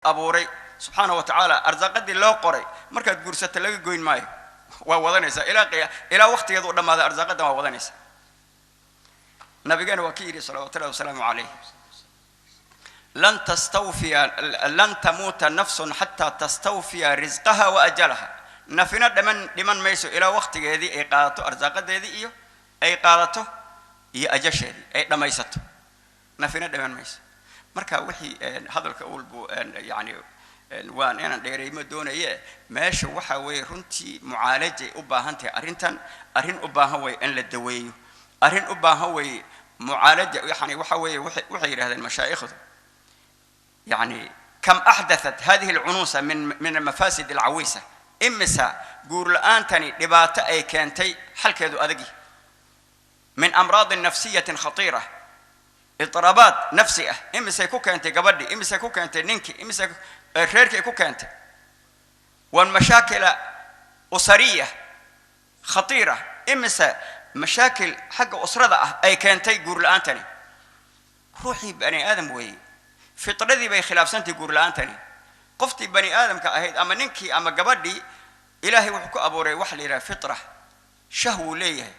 Abuuray subxaana wa tacaala arsaaqadii loo qoray markaad guursato laga goyn maayo, waa wadanaysaa ilaa ilaa waqtigeedu u dhammaada, arsaaqadan waa wadanaysaa. Nabigeena waa ki yidhi salawaatu llahi wasalaamu calayh: "Lan tastawfiya, lan tamuuta nafsun xataa tastawfiya risqaha wa ajalaha." Nafina dhaman dhiman mayso ilaa waqtigeedii ay qaadato, arsaaqadeedii iyo ay qaadato iyo ajasheedii ay dhammaysato, nafina dhiman mayso. Marka wixii hadalka ulbu yani waan inaan dheereymo doonaye, meesha waxa weeye runtii mucaalajay u baahan tahay arrintan. Arrin u baahan way in la daweeyo, arrin u baahan way mucaalaja. Yani waxa weeye waxay yidhahdeen mashaa'ikhdu: يعني كم أحدثت هذه العنوسة من المفاسد العويصة. Imisa guur la'aantani dhibaato ay keentay xalkeedu adagi, من أمراض نفسية خطيرة, اضطرابات nafsi ah, imisay ku keentay gabadhii, imisay ku keentay ninkii, imisay reerkii ay ku keentay, والمشاكل أسرية خطيرة, imise mashaakil xagga usrada ah ay keentay guur la'aantani. Ruuxii bani aadam weeye, fitradii bay khilaafsantay guur la'aantani. Qoftii bani aadamka ahayd, ama ninkii ama gabadhii, Ilaahay wuxuu ku abuuray waxa la yidhaha fitra, shahwuu leeyahay.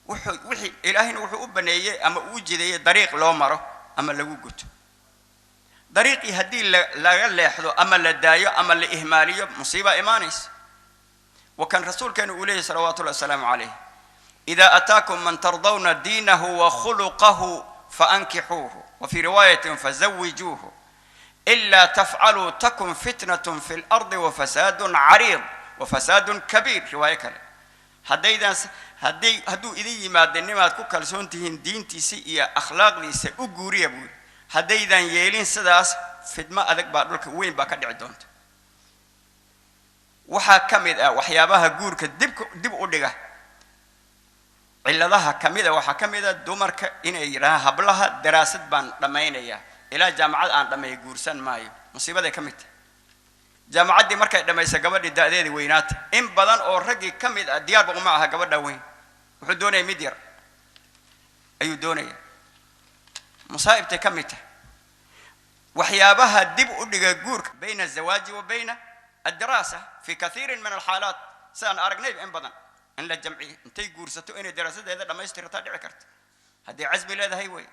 Wuxuu wixii Ilaahayna wuxuu u baneeyey ama uu jideeyey dariiq loo maro ama lagu guto. Dariiqii haddii laga leexdo ama la daayo ama la ihmaaliyo, musiiba imaanaysa. Wa kan rasuulkeenu uu leeyahy salawaatu llahi wasalaamu calayh: "إذا أتاكم من ترضون دينه وخلقه فأنكحوه، وفي رواية فزوجوه، إلا تفعلوا تكن فتنة في الأرض وفساد عريض وفساد كبير." Riwaayo kale, haddaydan hadday hadduu idin yimaado nimaad ku kalsoon tihiin diintiisa iyo akhlaaqdiisa, u guuriya buu yidhi. Haddaydan yeelin sidaas, fidmo adag baa dhulka weyn baa ka dhici doonta. Waxaa ka mid ah waxyaabaha guurka dib u dhiga, cilladaha ka mid a, waxaa ka mid a dumarka inay yidhahaan hablaha: "Daraasad baan dhammaynayaa, ilaa jaamacad aan dhammeeya guursan maayo." Musiibaday ka mid tahay. Jaamacaddii markay dhammaysa gabadhii, da'deedii weynaata, in badan oo raggii ka mid ah diyaarba uma aha gabadha weyn, wuxuu doonaya mid yar ayuu doonaya. Masaa'ibtay ka mid tahay waxyaabaha dib u dhiga guurka bayna الزواج وبين الدراسة في كثير من الحالات. Sidaan aragnayba, in badan in la jamciyo, intay guursato inay daraasadeeda dhammaystirtaa dhici karto, haddii casbi leedahay wey.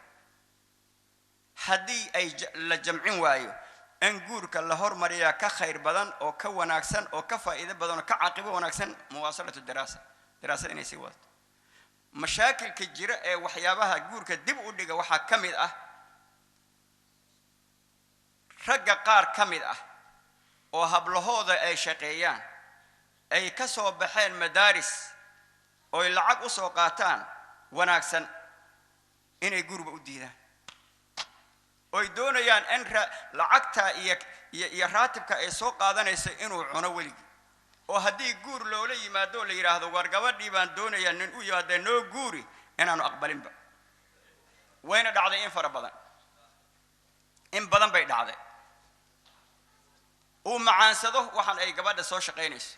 Haddii ay la jamcin waayo, in guurka la hormariyaa ka khayr badan oo ka wanaagsan oo ka faa'iido badan oo ka caaqibo wanaagsan مواصلة الدراسة, daraasada inay sii wadato. Mashaakilka jira ee waxyaabaha guurka dib u dhiga waxaa ka mid ah ragga qaar ka mid ah oo hablahooda ay shaqeeyaan, ay ka soo baxeen madaaris, ooy lacag u soo qaataan wanaagsan, inay guriba u diidaan oy doonayaan in lacagta iyo raatibka ay soo qaadanayso inuu cuno weligii, oo haddii guur loola yimaado oo la yidhaahdo: "War, gabadhii baan doonayaa," nin u yimaadee, "noo guuri," inaanu aqbalinba. Wayna dhacday in fara badan, in badan bay dhacday. Uu macaansado waxaan ay gabadha soo shaqaynayso.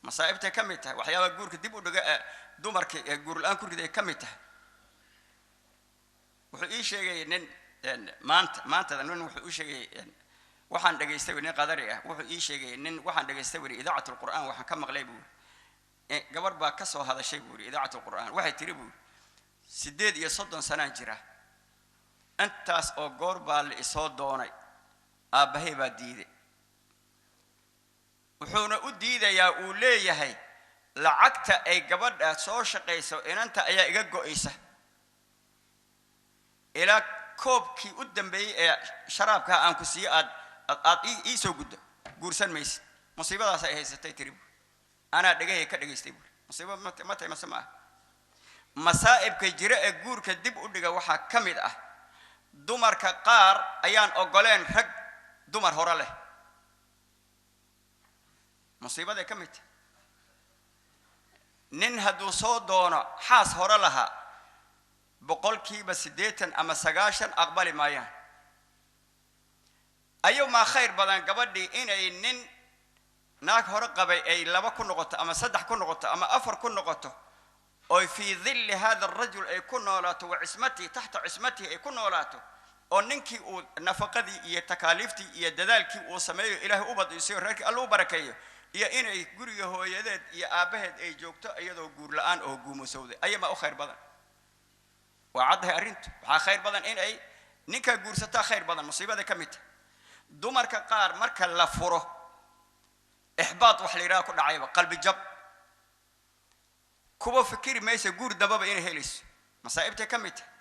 Masaa'ibtay ka mid tahay waxyaabaha guurka dib u dhiga ee dumarka ee guur la-aan ku rida ay ka mid tahay. Wuxuu ii sheegayay nin maanta, maantada nin wuxuu ii sheegayay, waxaan dhegaystay, nin qadari ah, wuxuu ii sheegayay nin: "Waxaan dhegaystay wuri idaacat alqur'aan, waxaan ka maqlay," buu yiri, "gabadh baa ka soo hadashay," buu yiri, "idaacat alqur'aan. Waxay tiri," buu yiri, "38 sanaan jira, intaas oo goor baa la isoo doonay, aabbahay baa diiday. Wuxuuna u diidayaa, uu leeyahay, lacagta ay gabadha soo shaqayso inanta ayaa iga go'aysa. Ilaa koobkii u dambeeyey ee sharaabkaa aan ku siiyo aad aad ii soo guddo, guursan maysid." Musiibadaas ay haysatay tiri buuri, anaa dhegahey ka dhegaystay," buuri. Musiibo ma tahay mase ma ah? Masaa'ibka jira ee guurka dib u dhiga waxaa ka mid ah dumarka qaar ayaan ogoleen rag dumar hore leh. Musiibaday ka mid tahay. Nin hadduu soo doono xaas hore lahaa, 80% ama 90 aqbali maayaan. Ayumaa khayr badan gabadhii inay nin naag hore qabay ay laba ku noqoto ama saddex ku noqoto ama afar ku noqoto, oy في ظل هذا الرجل ay ku noolaato, وعصمته, تحت عصمته ay ku noolaato. Oo ninkii uu nafaqadii iyo takaaliiftii iyo dadaalkii uu sameeyo, Ilaahay ubad isiyo, reerkii Alla u barakeeyo, iyo inay guriga hooyadeed iyo aabbaheed ay joogto iyadoo guur la-aan oo guumusowday, ayamaa u khayr badan? Waa caddahay arrintu. Waxaa khayr badan in ay ninkaa guursataa, khayr badan. Musiibada ka mid tahay, dumarka qaar marka la furo, ixbaad wax la yidhaha ku dhacayba, qalbi jab, kuwa fikiri maysa guur dambaba inay helayso. Masaa'ibtay ka mid tahay.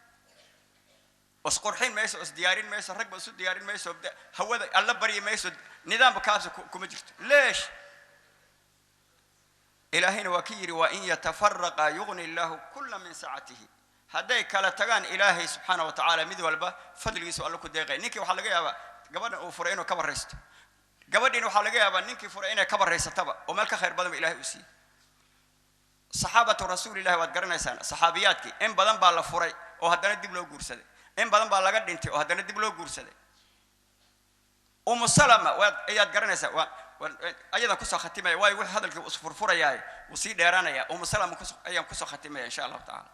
Isqurxin mayso, isdiyaarin mayso, ragba isu diyaarin mayso, hawada Alla baryi mayso, nidaamka kaasi kuma jirto. Leesh? Ilaahayna waa ka yidhi: "Wa in yatafaraqa yugni Illaahu kulla min sacatihi." Hadday kala tagaan, Ilaahay subxaana wa tacaala mid walba fadligiisu Alla ku deeqay. Ninkii waxaa laga yaabaa gabadhan uu furay inuu ka baraysto, gabadhiina waxaa laga yaabaa ninkii furay inay ka baraysataba, oo meel ka khayr badan ba Ilahay u siiyey. Saxaabatu Rasuulillahi waad garanaysaan, saxaabiyaadkii in badan baa la furay oo haddana dib loo guursaday, in badan baa laga dhintay oo haddana dib loo guursaday. Umu Salama waad ayaad garanaysaa, waa ayadan kusoo khatimaya, waayo wuxuu hadalkii isfurfurayaa, wuu sii dheeraanaya. Umu Salama ayaan kusoo khatimaya, insha Allahu tacaala.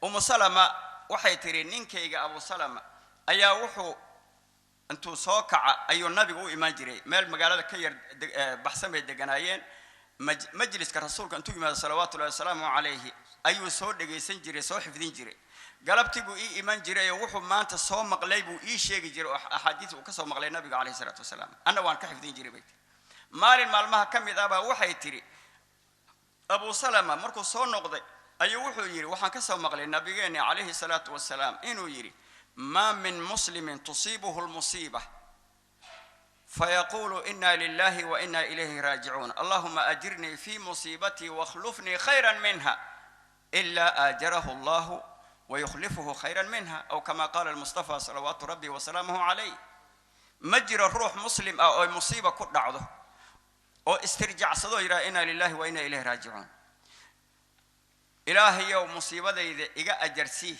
Umu Salama waxay tidhi: ninkayga Abu Salama ayaa wuxuu intuu soo kaca ayuu Nabiga u imaan jiray. Meel magaalada ka yar baxsan bay deganaayeen. Majliska Rasuulka intuu yimaado, salawaatullahi wasalaamu calayhi, ayuu soo dhegaysan jiray, soo xifdin jiray. Galabtii buu ii iman jiray oo wuxuu maanta soo maqlay buu ii sheegi jiray, oo axaadiis uu ka soo maqlay Nabiga calayhi salaatu wasalaam, anna waan ka xifdin jiray, bay tiri. Maalin maalmaha ka mid ah baa waxay tidhi, Abu Salama markuu soo noqday ayuu wuxuu yidhi: "Waxaan ka soo maqlay Nabigeeni calayhi salaatu wasalaam inuu yidhi: 'Ma min muslimin tusiibuhu lmusiiba fayaquulu: Ina lilahi wa ina ilayhi raajicuun, Allahuma ajirnii fi musiibatii wakhlufnii khayra minha, ila aajarahu Allahu wayukhlifuhu khayra minha,' aw kama qaala almustafa salawaatu rabbi wasalaamuhu calayh." Ma jiro ruux muslim ah oo musiiba ku dhacdo oo istirjacsadoo yidhaha: "Ina lilahi wa ina ilayhi raajicuun, Ilaahayow musiibadayda iga ajarsii,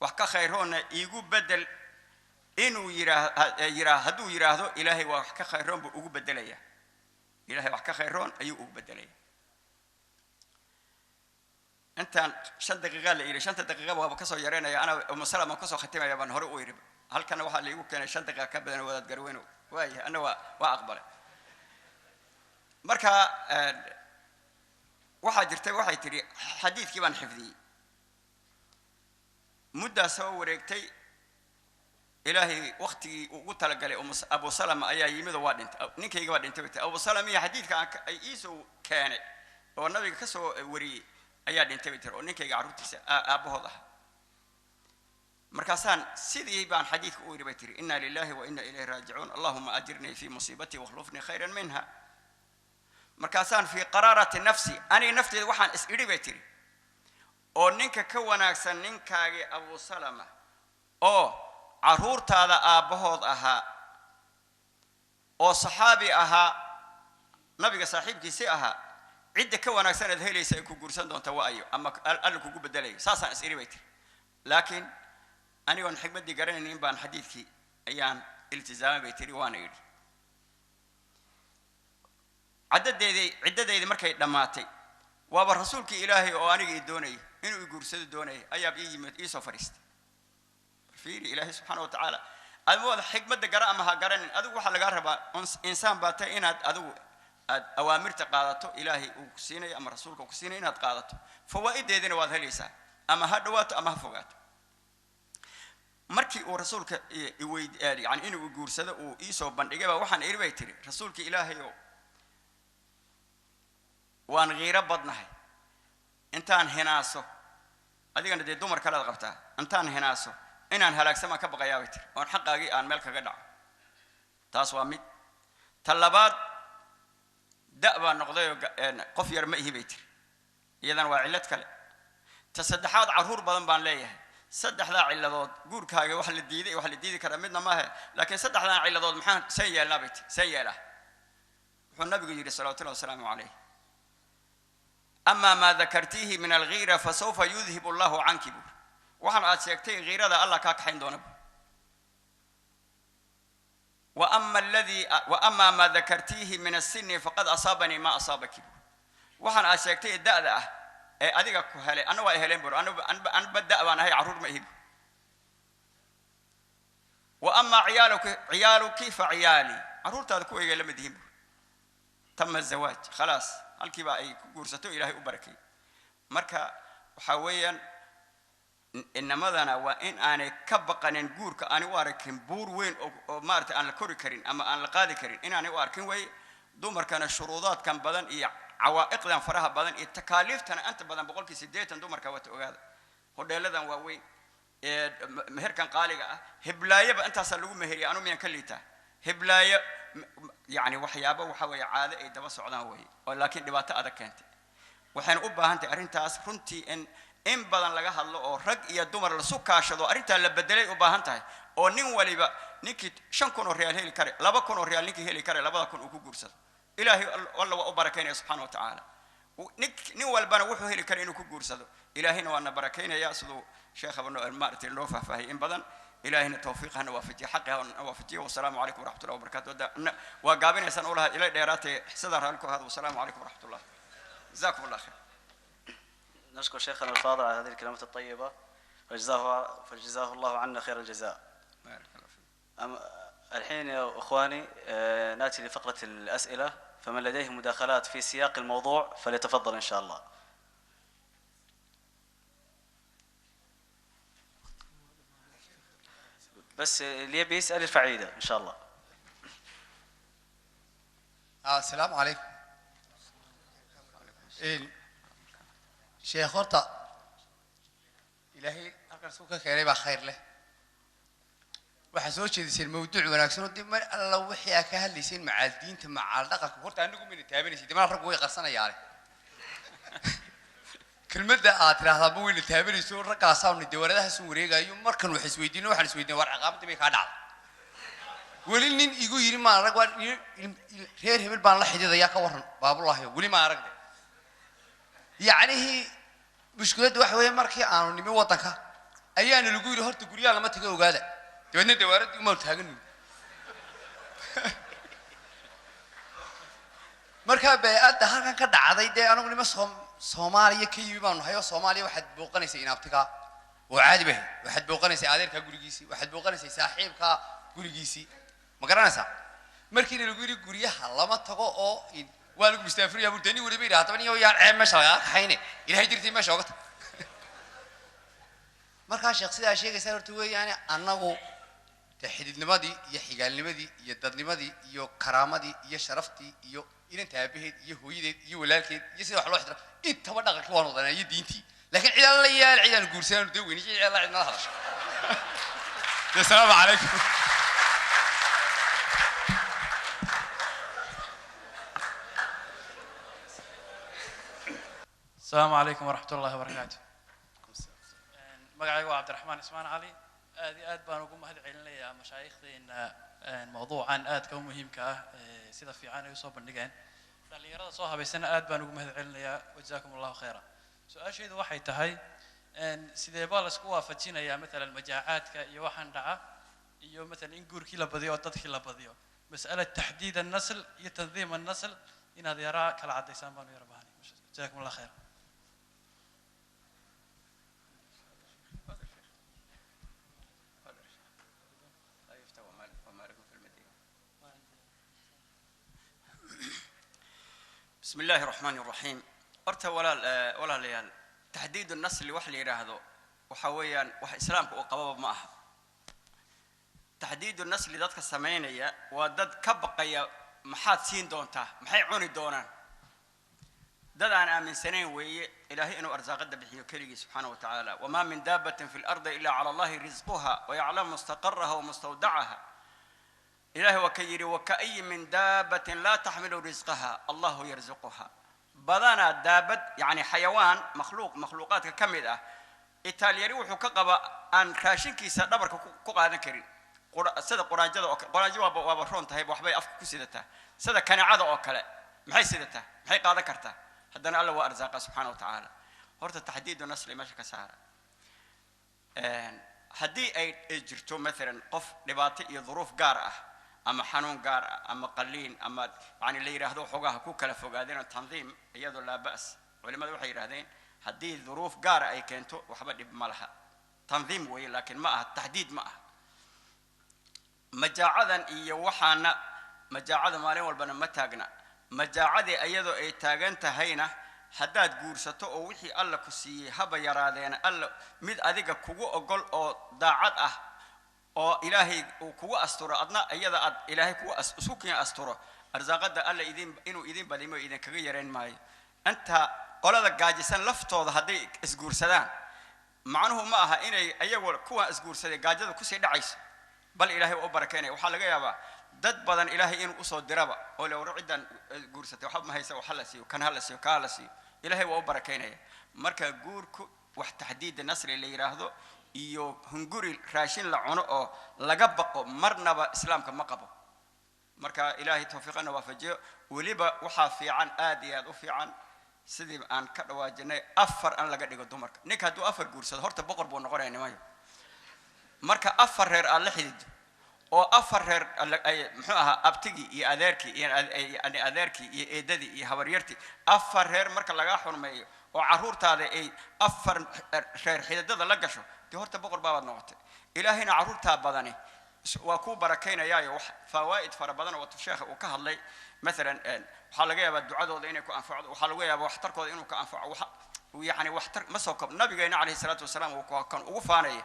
wax ka khayroonna iigu bedel," inuu yiraa, hadduu yidhaahdo, Ilaahay waa wax ka khayroon buu ugu bedelaya. Ilahay wax ka khayroon ayuu ugu bedelaya. Intaan 5 daqiiqa la yidhi, 5-ta daqiiqa waaba kasoo yareynaya. Ana Umu Salama kusoo khatimaya baan hore u yidhi. Halkana waxaa laigu keenay 5 daqiiqa ka badan. Wadaad garweyno waayahay, ana waa aqbalay. Marka waxaa jirtay, waxay tidhi, xadiidkii baan xifdiyey. Muddaa soo wareegtay, Ilaahay waktigii ugu talagalay Abu Salama ayaa yimid oo waa dhintay. Ninkayga waa dhintay, bay tiri. Abu Salama iyo xadiidka aan ay iisoo keenay oo Nabiga ka soo wariyey ayaa dhintay, bay tiri, oo ninkayga carruurtiisa aabbahood ah. Markaasaan sidii baan xadiidka u yidhi, bay tiri: "Ina lilahi wa ina ilayhi raajicuun, Allahuma ajirnii fi musiibatii wakhlufnii khayran minha." Markaasaan fii qaraarati nafsi, aniga nafteeda waxaan is idhi, bay tiri, oo ninka ka wanaagsan ninkaagii Abu Salama oo carruurtaada aabbahood ahaa oo saxaabi ahaa, Nabiga saaxiibkiisi ahaa, cidda ka wanaagsan aad helaysa ay ku guursan doonta waa ayo, ama Alla kugu bedelayo? Saasaan is idhi, bay tiri. Laakiin anigoon xikmaddii garanaynin baan xadiidkii ayaan iltizaamay, bay tiri, waana idhi. Caddadeedii, ciddadeydii markay dhammaatay, waaba Rasuulkii Ilaahay oo aniga i doonayay, inuu i guursado doonayay, ayaa ii yimid, iisoo fadhiistay. Fiiri, Ilaahay subxaana wa tacaala, admooda xikmadda gara ama ha garanin, adigu waxaa lagaa rabaa, insaan baa tahay, inaad adigu aad awaamirta qaadato Ilaahay uu ku siinayo ama Rasuulka uu ku siinayo inaad qaadato. Fawaa'ideedina waad helaysaa, ama ha dhawaato ama ha fogaato. Markii uu Rasuulka yani inuu guursado uu iisoo bandhigay baa waxaan idhi, bay tiri, "Rasuulka Ilaahay oo waan khiiro badnahay. Intaan hinaaso, adigana dee dumar kalead qabtaa, intaan hinaaso inaan halaagsamaan ka baqayaa," bay tiri, "oon xaqaagii aan meel kaga dhaco. Taas waa mid. Ta labaad, da' baa noqdayoo qof yar ma ihi," bay tiri. Iyadana waa cillad kale. "Ta saddexaad, carruur badan baan leeyahay. Saddexdaa cilladood guurkaaga wax la diiday, wax la diidi karaa midna maahe, laakiin saddexdaa cilladood maxaan seen yeelnaa?" bay tiri. "Seen yeelaa?" Wuxuu Nabigu yidhi, salawatullahi wasalaamu calayh: "Ama maa dakartiihi min alghiira fasawfa yudhibu Allahu canki," buur. "Waxaan aad sheegtay khiirada Allah kaa kaxayn doona," buur. "Wa ama maa dakartiihi min asini faqad asaabanii ma asaabaki," buur. "Waxaan aad sheegtay da'da ah ee adiga ku helay, anna waa heleen," buur. Anba da' baan ahay, carruur ma ihi," buur. Wa amaa ciyaaluki ciyaaluki fa ciyaali, carruurtaada kuwaygay la mid yihiin buuri. Tama zawaaj, khalaas, halkiiba ay ku guursato, Ilaahay u barakeeyey. Marka waxaa weeyaan, inamadana waa in aanay ka baqanin guurka, aanay u arkin buur weyn oo maaragtay aan la kori karin ama aan la qaadi karin, inaanay u arkin wey. Dumarkana shuruudaadkan badan iyo cawaa'iqdan faraha badan iyo takaaliiftana inta badan 80% dumarka wata. Ogaada, hodheeladan waaweyn ee meherkan qaaliga ah, heblaayaba intaasaa lagu meheriya, anu miyaan ka liitaa heblaayo? Yani waxyaabo waxa weeye caado ay daba socdaan weye, oo laakiin dhibaato adag keentay. Waxayna u baahan tahay arrintaas runtii in badan laga hadlo oo rag iyo dumar lasu kaashado, arrintaa la bedelay u baahan tahay, oo nin waliba ninkii 5,000 oo riyaal heli kare, 2,000 oo riyaal ninkii heli kare, 2,000 uu ku guursado. Ilaahay alla waa u barakaynaya subxaana wa tacaala. Nin walbana wuxuu heli kara inuu ku guursado, Ilaahayna waana barakaynaya, siduu sheekhaba maaragtay loo faahfaahiyay in badan. Ilaahayna tawfiiq hana waafajiye, xaqi hana waafajiye. Wasalaamu calaykum waraxmat ullah wabarakatu. Waa gaabinaysaan ulaha ila dheeraatay, sidaa raalli ku ahaada. Wasalaamu calaykum waraxmat ullah, jazakum allah khayr. نشكر شيخنا الفاضل على هذه الكلمات الطيبة، فجزاه الله عنا خير الجزاء. بارك الله فيك. الحين يا إخواني نأتي لفقرة الأسئلة، فمن لديه مداخلات في سياق الموضوع فليتفضل إن شاء الله. بس اللي يبي يسأل يرفع ايده إن شاء الله. السلام عليكم. إيه sheekh, horta Ilaahay halkan suu ka keenay baa khayr leh. Waxaa soo jeediseen mawduuc wanaagsan oo dib mar alla wixii aa ka hadlayseen macaal diinta, macaal dhaqanka, horta anigu mayna taabanaysid dee. Raggu way qarsanayaane, kelmadda aad tidhaahdaa ma wayna taabanayso. Raggaasaanu dee waradahaasu wareegayo markan wax isweydiino, waxaan isweydiina, war ciqaabadii bay kaa dhacday? Weli nin igu yidhi maan arag, waa reer hebel baan la xididayaa, ka warran baabulahayo, weli maan arag. Yacnihii mushkiladda waxa weeye, markii aanu nimi waddanka ayaana lagu yidhi horta guryaha lama taga, ogaada. Dabeedna dawaaradii umaanu taagan. Markaa bey-adda halkan ka dhacday dee, anagu nima Soomaaliya ka yimi baanu nahay, oo Soomaaliya waxaad booqanaysay inaabtigaa oo caadi bahay, waxaad booqanaysay adeerkaa gurigiisii, waxaad booqanaysay saaxiibkaa gurigiisii, ma garanaysaa? Markiina lagu yidhi guryaha lama tago oo waa lagu mustaafiriyaa buu, dee nin waliba yidhi haddaba nin yaan ceeb meesha lagaga kaxayne, Ilahay jirtii meesha oga tag. Markaa sheekh, sidaa sheegaysaa horta weeyaane, annagu dee xididnimadii iyo xigaalnimadii iyo dadnimadii iyo karaamadii iyo sharaftii iyo inanta aabaheed iyo hooyadeed iyo walaalkeed iyo sida wax loo xidra intaba dhaqankii waan wadanaa iyo diintii, laakiin cid alla yaal cid aan guursanaan dee weyni, cid alla cidnala hadasho. Asalaamu calaykum. السلام عليكم ورحمة الله وبركاته. Magacaygu waa Cabdiraxmaan Ismaan Cali. Aad iyo aad baan ugu mahad celinayaa mashaayikhdeena mawduucan aadka u muhiimka ah ee sida fiican ay usoo bandhigeen. Dhallinyarada soo habaysana aad baan ugu mahad celinayaa, wajazaakum allahu khayra. Su-aashaydu waxay tahay, sidee baa laisku waafajinayaa matalan majaacaadka iyo waxaan dhaca iyo matalan in guurkii la badiyo oo dadkii la badiyo, mas'ala taxdiid annasl iyo tandiim annasl, inaad yaraa kala caddaysaan baanu yara bahanay. Jazakum allah khayra. لا يفتى ومالك في المدينة. بسم الله الرحمن الرحيم. Horta walaal, walaalayaal, taxdiid nasli wax la yidhaahdo waxa weeyaan wax Islaamka uu qababa ma aha. Taxdiidu nasli dadka samaynaya waa dad ka baqaya maxaad siin doontaa, maxay cuni doonaan, dad aan aaminsanayn weeye Ilaahay inuu arsaaqada bixiyo keligii subxaana wa tacaala. Wamaa min daabatin fi lardi ila cala Allahi risquha wayaclamu mustaqaraha wamustawdacaha. Ilahay waa ka yidhi: waka'yi min daabatin laa taxmilu risqaha allahu yarzuquha. Badanaa daabad, yani xayawaan, makhluuq makhluuqaadka ka mid ah, itaalyari wuxuu ka qaba aan raashinkiisa dhabarka ku qaadan karin, sida quraanjada oo kale. Quraanjo waaba roon tahay, waxbay afka ku sidataa. Sida kaneecada oo kale, maxay sidataa? Maxay qaadan kartaa? Haddana Alla waa arsaaqa subxaana wa tacaala. Horta taxdiidu nasli meesha ka saara. Haddii ay jirto maalan qof dhibaato iyo duruuf gaar ah ama xanuun gaar ah ama qaliin ama yani la yidhaahdo xoogaha ku kala fogaadeen, tandiim iyadoo laa ba's. Culimada waxay yidhahdeen haddii duruuf gaara ay keento waxba dhib ma laha, tandiim weeye, laakiin ma aha taxdiid, ma aha. Majaacadan iyo waxaana majaacada maalin walbana ma taagna. Majaacadii iyadoo ay taagan tahayna, haddaad guursato oo wixii Alla ku siiyey haba yaraadeena, Alla mid adiga kugu ogol oo daacad ah oo Ilaahay uu kugu asturo, adna iyada aad Ilaahay kugu isku kiin asturo, arsaaqada Alla idin inuu idin badimo idinkaga yarayn maayo. Inta qolada gaajisan laftooda hadday isguursadaan, macnuhu ma aha inay ayagu kuwa isguursaday gaajada kusii dhacayso, bal Ilaahay waa u barakeynaya. Waxaa laga yaabaa dad badan Ilaahay inuu usoo diraba oo le, war ciddan guursatay waxba ma haysa, wax hala siiyo, kan hala siiyo, ka hala siiyo. Ilaahay waa u barakeynaya. Marka guurku wax taxdiida nasri la yidhaahdo iyo hunguri raashin la cuno oo laga baqo marnaba Islaamka ma qabo. Marka Ilaahay tawfiiqana waafajiyo. Weliba waxaa fiican, aad iyo aad u fiican, sidii aan ka dhawaajinay, afar an laga dhigo dumarka. Ninka hadduu afar guursado, horta boqor buu noqonaya nimanyo. Marka afar reer aad la xidido oo afar reer ay muxuu ahaa abtigii iyo adeerkii iyo adeerkii iyo eedadii iyo habaryartii, afar reer marka lagaa xurmeeyo oo carruurtaada ay afar reer xididada la gasho, dee horta boqor baabaad noqotay. Ilaahayna carruurtaa badani waa kuu barakaynayaayo. Wax fawaa'id fara badan oo watu sheekha uu ka hadlay, maalan waxaa laga yaabaa ducadooda inay ku anfacdo, waxaa laga yaabaa waxtarkooda inuu ka anfaco, waxa yani waxtar ma soo kob. Nabigeena calayhi salaatu wasalaam uu kan ugu faanaya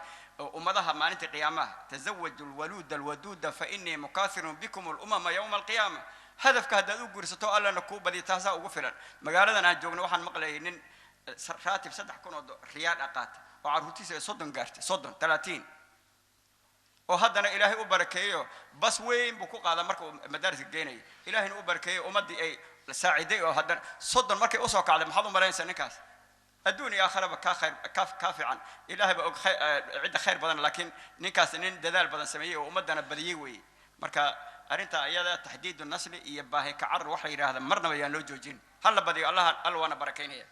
ummadaha maalinta qiyaamaha: "Tazawaju lwaluuda alwaduuda, fa inii mukathirun bikum alumama yowma alqiyaama." Hadafka haddaad u guursato, Allana kuu badiyo, taasaa ugu filan. Magaaladan aan joogno waxaan maqlayay nin raatib 3000 oo riyaal ah qaata oo carruurtiisa ay 30 gaartay, 30, 30, oo haddana Ilaahay u barakeeyo. Bas weyn buu ku qaadaa marka uu madaariska geenayo. Ilaahayna u barakeeyo, ummaddii ay saaciday, oo haddana 30 markay usoo kacday, maxaad u malaynaysaa ninkaas? Adduun iyo aakharaba kaa khayr kaa fiican. Ilaahay baa og cidda khayr badan, laakiin ninkaas nin dadaal badan sameeyey oo ummaddana badiyey weeye. Marka arrinta iyada taxdiidu nasli iyo baahi kacarar waxa la yidhaahda marnaba yaan loo joojin, ha la badiyo. Allaha Alla waana barakaynaya.